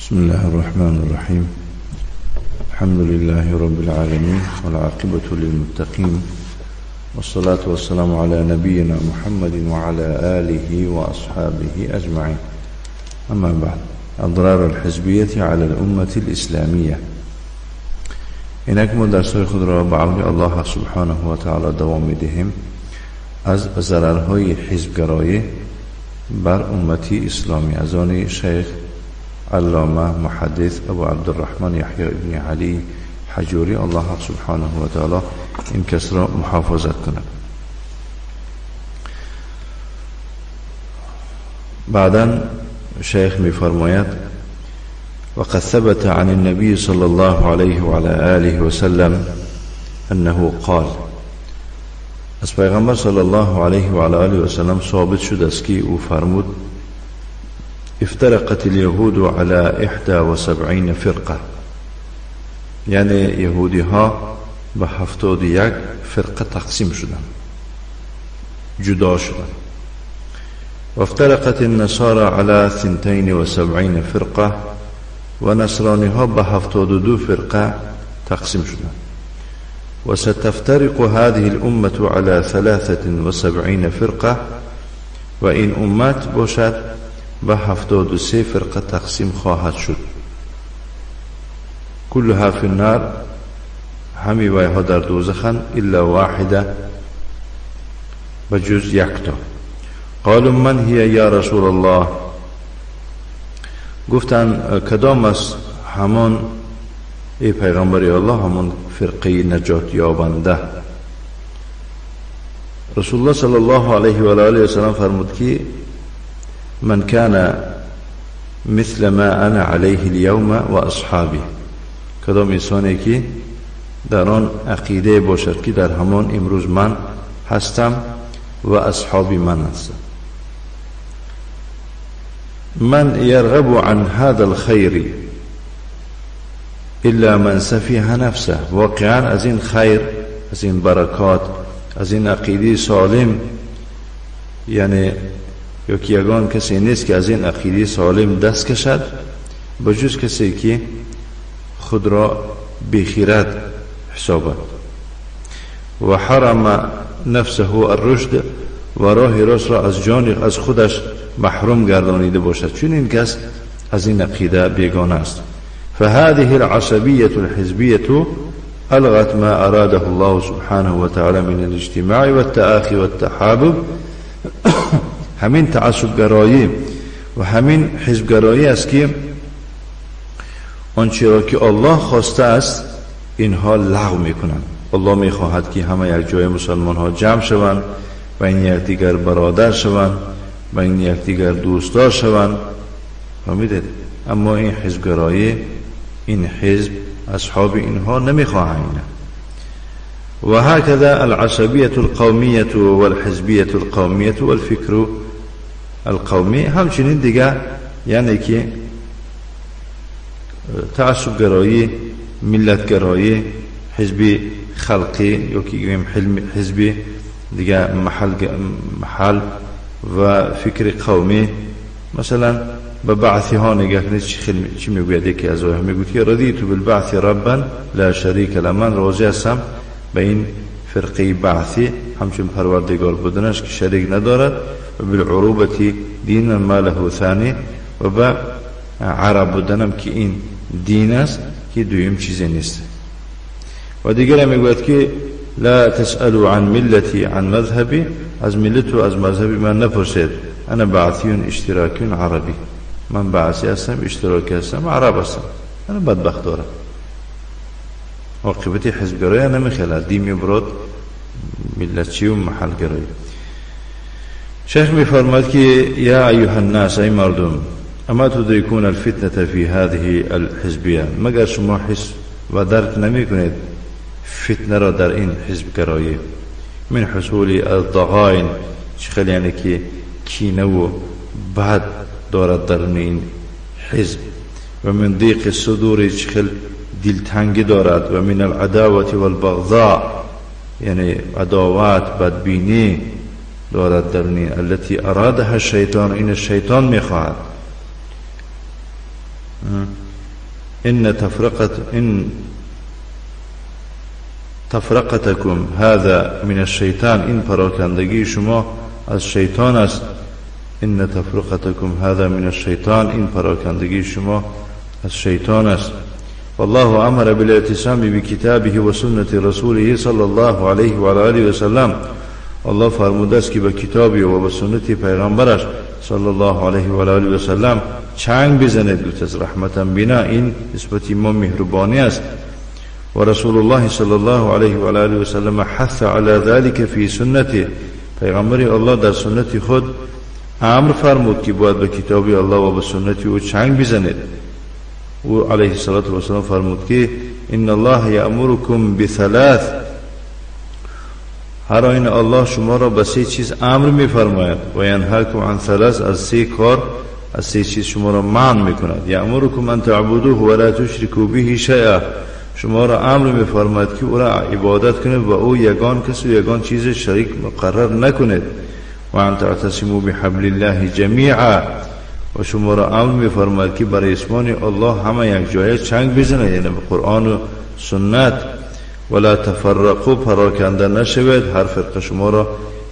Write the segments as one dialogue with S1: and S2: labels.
S1: بسم الله الرحمن الرحيم. الحمد لله رب العالمين، والعاقبة للمتقين، والصلاة والسلام على نبينا محمد وعلى آله وأصحابه أجمعين. أما بعد، أضرار الحزبية على الأمة الإسلامية. اینک ما درس‌های خود را به عون الله سبحانه و تعالی دوام می‌دهیم از ضررهای حزبگرایی بر امتی اسلامی از آن شیخ علامه محدث ابو عبدالرحمن یحیی ابن علی حجوری، الله سبحانه و تعالی این کس را محافظت کند. بعدا شیخ می‌فرماید: وقد ثبت عن النبي صلى الله عليه وعلى آله وسلم أنه قال. از پیغمبر صلی الله علیه و علی آله و سلم ثابت شد است که او فرمود: افترقت اليهود على 71 فرقه. یعنی یهودی ها به 71 فرقه تقسیم شدند، جدا شدند. و افترقت النصارى على 72 فرقه، و نصرانی ها به 72 فرقه تقسیم شدند. و ستفترق هذه الأمة على 73 فرقه، و این امت باشد به 73 فرقه تقسیم خواهد شد. كلها في النار، همی وایها در دوزخن، الا واحده، بجز یکتا. قالوا من هي یا رسول الله؟ گفتن کدام است همان ای پیغمبر الله، همان فرقه نجات یابنده؟ رسول الله صلی الله علیه و آله و سلم فرمود که من كان مثل ما انا علیه اليوم و اصحابی، کدام انسانی که در آن عقیده باشد که در همان امروز من هستم و اصحابی من هستم. من يرغب عن هذا الخير إلا من سفیه نفسه. واقعا از این خیر، از این برکات، از این عقیده سالم، یعنی یا که یگان کسی نیست که از این عقیده سالم دست کشد بجز کسی که خود را بیخیرت حسابد. و حرم نفسه الرشد، و راه راست را از جان از خودش محروم گردانیده باشد، چون این کس از این عقیده بیگانه است. فهذه العصبية الحزبية ألغت ما أراده الله سبحانه وتعالى من الاجتماع والتآخي والتحابب. همین تعصبگرایی و همین حزبگرایی است که آنچه را که الله خواسته است اینها لغو میکنند. الله میخواهد که همه یک جای مسلمان ها جمع شوند و این یکدیگر برادر شوند و این یکدیگر دوستدار شوند. فهمیدید؟ اما این حزبگرایی، این حزب، اصحاب اینها نمیخواهند. و هكذا العصبية القومية والحزبية القومية والفكر القومی، همچنین دیگه یعنی که تعصبگرایی، ملتگرایی، حزب خلقی یا که گوییم حزب دیگه محل و فکر قومی. مثلا به بعثی ها نگاه کنید چی میگوید؟ یکی از اونها میگوید که رضیت بالبعث ربا لا شریک له، من راضی هستم به این فرقه بعثی، همچون پروردگار بودنش که شریک ندارد، و بالعروبة دینا ما له ثانی، و به عرب بودنم که این دین است که دویم چیزی نیست. و دیگر میگوید که لا تسألوا عن ملتی عن مذهبی، از ملت و از مذهبی من نپرسید، انا بعثی اشتراکی عربی، من بعثی هستم، اشتراکی هستم، عرب هستم، انا بدبخت دارم. عاقبت حزبگرایی نمیخیلد دی میبرد ملتچی و محلگرایی. شیخ میفرماد که یا ایها الناس، ای مردم، اما تدرکون الفتنة فی هذه الحزبیه، مگر شما حس و درک نمیکنید فتنه را در این حزبگرایی؟ من حصول الضغائن، چه خیلی یعنی که کینه و بد دارد در این حزب، و من ضیق الصدور، چه خیلی دلتنگی دارد، و من العداوة والبغضاء، یعنی عداوت بدبینی دارد در این، التي ارادها الشیطان، این الشیطان میخواهد. إن تفرقة إن تفرقتكم هذا من الشیطان، این پراکندگی شما از شیطان است. إن تفرقتكم هذا من الشیطان، این پراکندگی شما از شیطان است. والله امر بالاعتصام بکتابه و سنت رسوله صلی الله علیه و آله و سلم. الله فرموده است که به کتابی و به سنت پیغمبرش صلی الله علیه و آله و سلم چنگ بزنید. گفت از رحمتا بنا، این نسبت ما مهربانی است. و رسول الله صلی الله علیه و آله و سلم حث علی ذلك فی سنته، پیغمبر الله در سنت خود امر فرمود که باید به کتاب الله و به سنت او چنگ بزنید. او علیه الصلاة والسلام فرمود که ان الله یأمرکم بثلاث، هر آینه الله شما را به سه چیز امر می‌فرماید، و ینهاکم عن ثلاث، از سه کار، از سه چیز شما را منع می‌کند. یأمرکم ان تعبدوه ولا تشرکوا به شیئا، شما را امر می‌فرماید که او را عبادت کنید و او یگان کس و یگان چیز شریک مقرر نکنید. و ان تعتصموا بحبل الله جمیعا، و شما را امر می‌فرماید که برای اسمان الله همه یک جای چنگ بزنید، یعنی به قرآن و سنت. ولا تفرقوا، پراکنده نشوید، هر فرقه شما را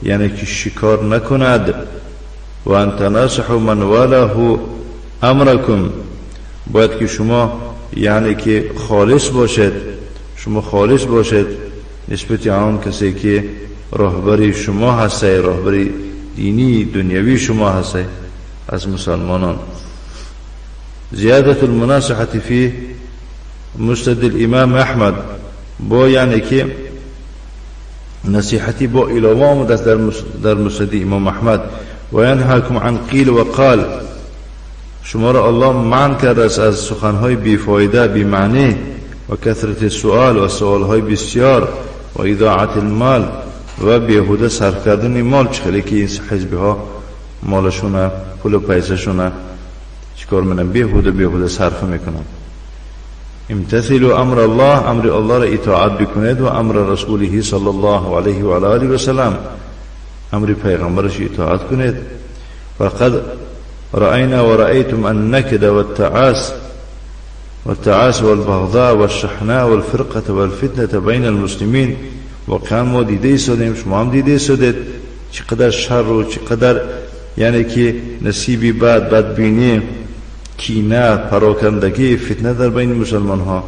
S1: یعنی که شکار نکند. و ان تناصحوا من والاه امرکم، باید که شما یعنی که خالص باشد، شما خالص باشد نسبت آن کسی که راهبری شما هسته، راهبری دینی دنیوی شما هسته از مسلمانان. زیادت المناصحة فی مسند الامام احمد، با یعنی که نصیحتی با علاوه آمده است در مسند امام احمد. و ینهاکم عن قیل و قال، شما را الله منع کرده است از سخنهای بیفایده بی‌معنی، و کثرت سؤال و سؤالهای بسیار، و اضاعت المال و بیهوده صرف کردن مال. چخلی که این حزبی ها مالشونه، پول و پیسه‌شونه چیکار میکنن؟ بیهوده بیهوده صرف میکنن. امتثلوا امر الله، امر الله را اطاعت بکنید، و امر رسوله صلی الله علیه و آله و سلم، امر پیغمبرش اطاعت کنید. فقد رأينا ورأيتم النكد والتعاس والتعاس والبغضاء والشحناء والفرقة والفتنة بين المسلمين. واقعا ما دیده ایستادیم، شما هم دیده ایستادید چقدر شر و چقدر یعنی که نصیبی بد، بدبینی، کینه، پراکندگی، فتنه در بین مسلمان ها.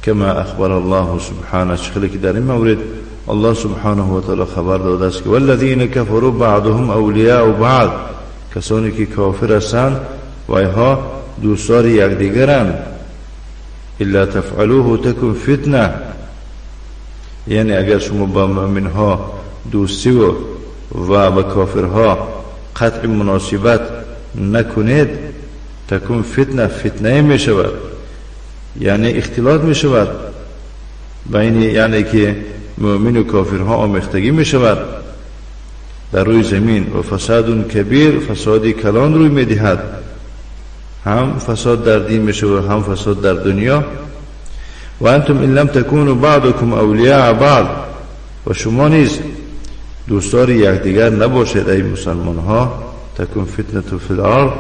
S1: کما اخبر الله سبحانه، چخلی که در این مورد الله سبحانه و تعالی خبر داده است که والذین کفروا بعضهم اولیاء بعض، کسانی که کافر هستند و اینها دوستار یکدیگرند. الا تفعلوه تکن فتنه، یعنی اگر شما با مؤمنها دوستی و با کافرها قطع مناسبت نکنید، تکن فتنه، فتنه می شود، یعنی اختلاط می شود بین، یعنی که مؤمن و کافرها آمیختگی می شود در روی زمین. و فساد کبیر، فساد کلان روی می دهد، هم فساد در دین می شود هم فساد در دنیا. و انتم ان لم تکونوا بعضکم اولیاء بعض، و شما نیز دوستار یکدیگر نباشید ای مسلمان ها، تکون فتنه فی الارض،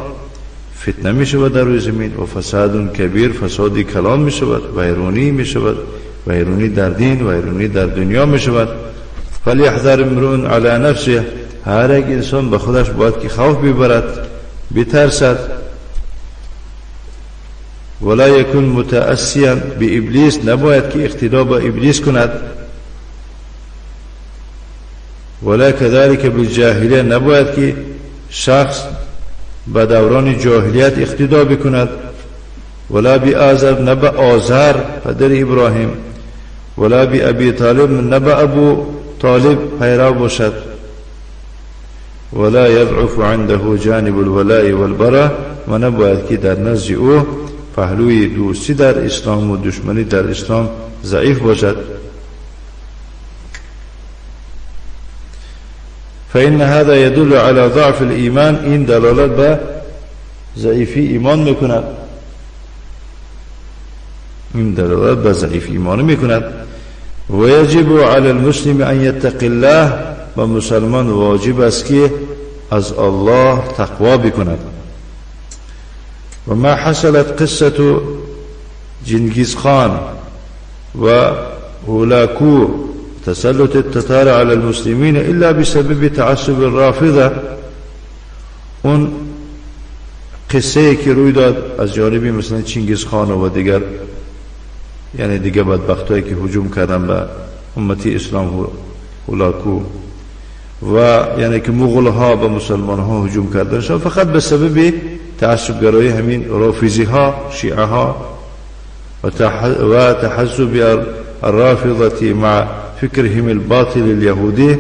S1: فتنه می شود در روی زمین. و فساد کبیر، فساد کلان می شود، ویرانی می شود، ویرانی در دین، ویرانی در دنیا می شود. فلیحذر امرؤ علی نفسه، هر یک انسان به خودش باید که خوف ببرد، بترسد. ولا یکن متأسیا بابلیس، نباید که اقتدا با ابلیس کند. ولا كذلك بالجاهلیه، نباید که شخص به دوران جاهلیت اقتدا بکند. ولا بآزر، نه به آزر پدر ابراهیم. ولا بأبی طالب، نه به ابو طالب پیرو باشد. ولا یضعف عنده جانب الولاء والبراء، و نباید که در نزد او پهلوی دوستی در اسلام و دشمنی در اسلام ضعیف باشد. فإن هذا يدل على ضعف الإيمان، این دلالت به ضعیفی ایمان میکند، این دلالت به ضعیف ایمان میکند. و یجب علی المسلم ان یتقی الله، و مسلمان واجب است که از الله تقوا بکند. و ما حصلت قصة جنگیز خان و هولاکو تسلط التتار على المسلمين إلا بسبب تعصب الرافضة. اون قصه که روی داد از جانبی مثلا چنگیز خان و دیگر، یعنی دیگه بدبختایی که هجوم کردن به امتی اسلام هولاکو و یعنی که مغول ها به مسلمان ها هجوم کردن شد، فقط به سبب تعصبگرایی همین رافضی ها، شیعه ها و تحزب الرافضة مع فکرهم الباطل اليهودی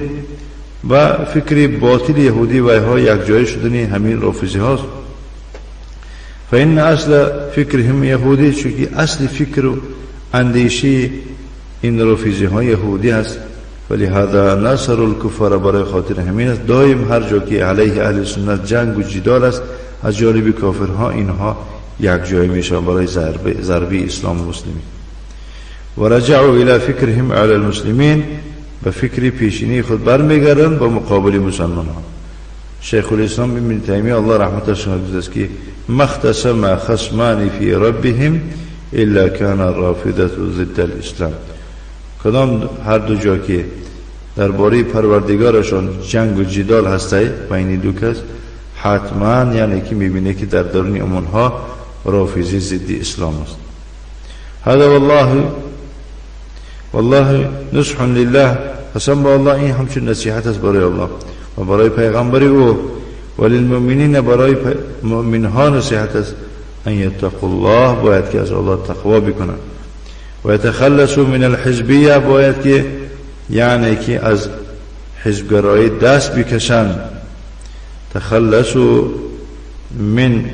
S1: و فکر باطل یهودی و ها یک جای شدنی همین رافضی هاست. فإن اصل فکرهم یهودی، چون اصل فکر و اندیشه این رافضی ها یهودی هست. ولهذا نصر الكفار، برای خاطر همین است دائم هر جا که علیه اهل سنت جنگ و جدال است از جانب کافرها اینها یک جای میشن برای ضربه اسلام و مسلمین. و رجعوا الى فکرهم علی المسلمین، به فکر پیشینی خود برمیگردن با مقابل مسلمان ها. شیخ الاسلام ابن تیمیه الله رحمتش کنه است که ما اختصم خصمان فی ربهم الا كان الرافضه ضد الاسلام. کدام هر دو جا که درباره پروردگارشان جنگ و جدال هسته بین دو کس، حتما یعنی که میبینه که در درون امونها رافضی ضد اسلام است. هذا والله والله نصح لله، قسم به الله این همچون نصیحت است برای الله و برای پیغمبر او و للمؤمنین، برای مؤمن ها نصیحت است. ان یتقوا الله، باید که از الله تقوا بکنند. و یتخلصوا من الحزبیه، باید که یعنی که از حزبگرایی دست بکشند. تخلصوا من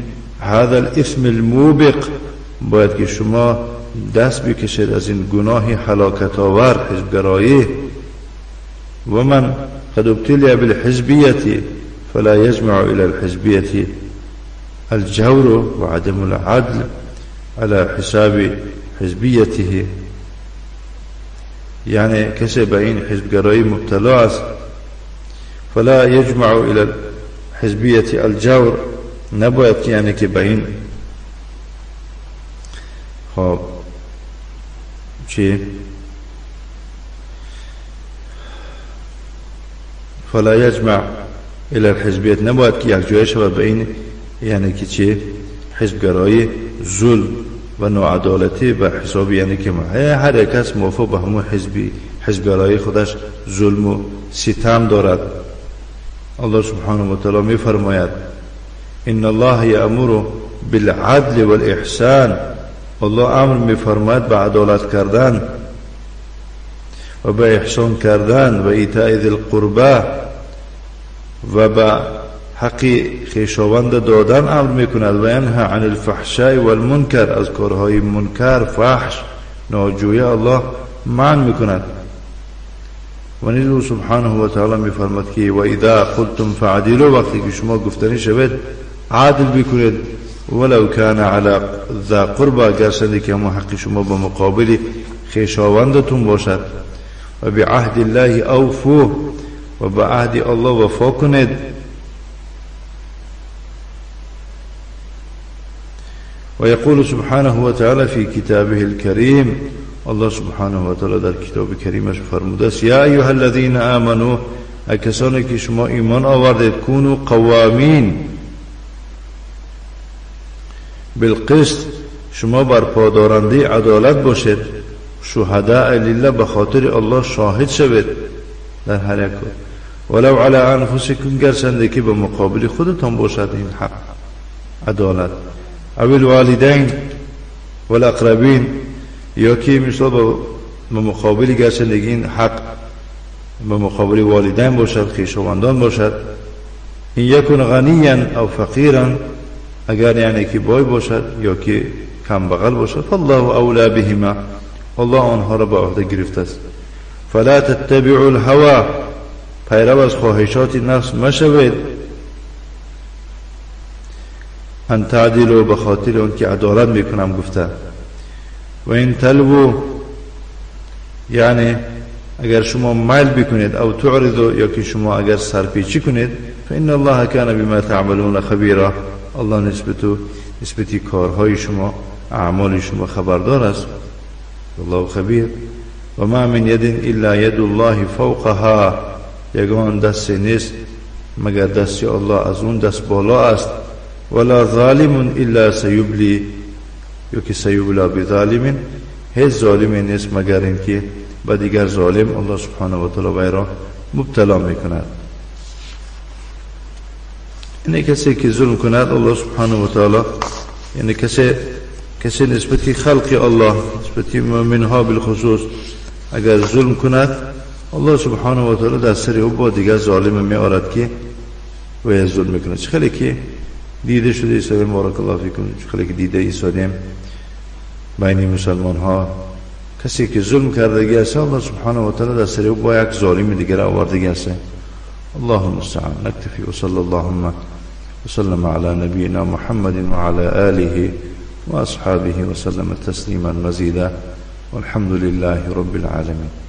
S1: هذا الاثم الموبق، باید که شما دست بکشید از این گناه هلاکت آور حزبگرایی. و من قد ابتلي بالحزبية فلا يجمع إلى الحزبية الجور وعدم العدل على حساب حزبيته. یعنی کسی به این حزبگرایی مبتلا است، فلا يجمع إلى الحزبية الجور، نباید یعنی که به این خب چی فلا يجمع الى الحزبیت، نباید که یک جای شود به این یعنی که چی حزبگرایی ظلم و ناعدالتی به حساب یعنی که هر کس موافق به همون حزبگرایی خودش ظلم و ستم دارد. الله سبحانه و تعالی می فرماید ان الله یأمر بالعدل والاحسان، الله امر می فرماید به عدالت کردن و به احسان کردن و ایتاء ذی القربى و به حق خویشاوند دادن امر میکند. و ینهی عن الفحشاء والمنکر، از کارهای منکر فحش ناجویه الله منع میکند. و نیز او سبحانه و تعالی میفرماد که و اذا قلتم فعدلوا، وقتی که شما گفتنی شوید عادل بکنید، ولو کان علی ذا قربى، گرچه که همون حق شما به مقابل خویشاوندتون باشد. و بعهد الله اوفوا، و به عهد الله وفا کنید. و یقول سبحانه و تعالی فی کتابه الکریم، الله سبحانه و تعالی در کتاب کریمش فرموده است یا ایها الذین آمنوا، ای کسانی که شما ایمان آوردید، کونوا قوامین بالقسط، شما برپادارنده عدالت باشید، شهداء لله، به خاطر الله شاهد شوید در هر یک کار، ولو علی انفسکم، گرچنده که به مقابل خودتان باشد این حق عدالت، او الوالدین والاقربین، یا که مثلا به مقابل گرچنده این حق به مقابل والدین باشد، خویشاوندان باشد. این یکن غنیا او فقیرا، اگر یعنی که بای باشد یا که کم بغل باشد، فالله اولا بهما، الله آنها را به عهده گرفته است. فلا تتبعوا الهوى، پیرو از خواهشات نفس مشوید، ان تعدلوا، به خاطر اون که عدالت میکنم گفته. و این تلووا، یعنی اگر شما میل بکنید، او تعرضوا، یا که شما اگر سرپیچی کنید، فان الله کان بما تعملون خبیرا، الله نسبتی کارهای شما، اعمال شما خبردار است. الله خبیر. و ما من ید الا ید الله فوقها، یگان دست نیست مگر دست الله از اون دست بالا است. ولا ظالم الا سیبلی، یا که سیبلا بظالم، هیچ ظالمی نیست مگر اینکه با دیگر ظالم الله سبحانه و تعالی وی را مبتلا میکند. اینه کسی که ظلم کند الله سبحانه و تعالی، یعنی کسی نسبتی خلق الله، نسبتی مؤمنها بالخصوص اگر ظلم کند، الله سبحانه و تعالی در سر او با دیگر ظالم می آرد که وی ظلم میکند. چه خیلی که دیده شده ایسادیم، بارک الله فیکم، چه خیلی که دیده ایسادیم بین مسلمان ها کسی که ظلم کردگی است الله سبحانه و تعالی در سر او با یک ظالم دیگر آوردگی است. الله المستعان. نكتفي وصلى اللهم وسلم على نبينا محمد وعلى آله وأصحابه وسلم تسليما مزيدا والحمد لله رب العالمين.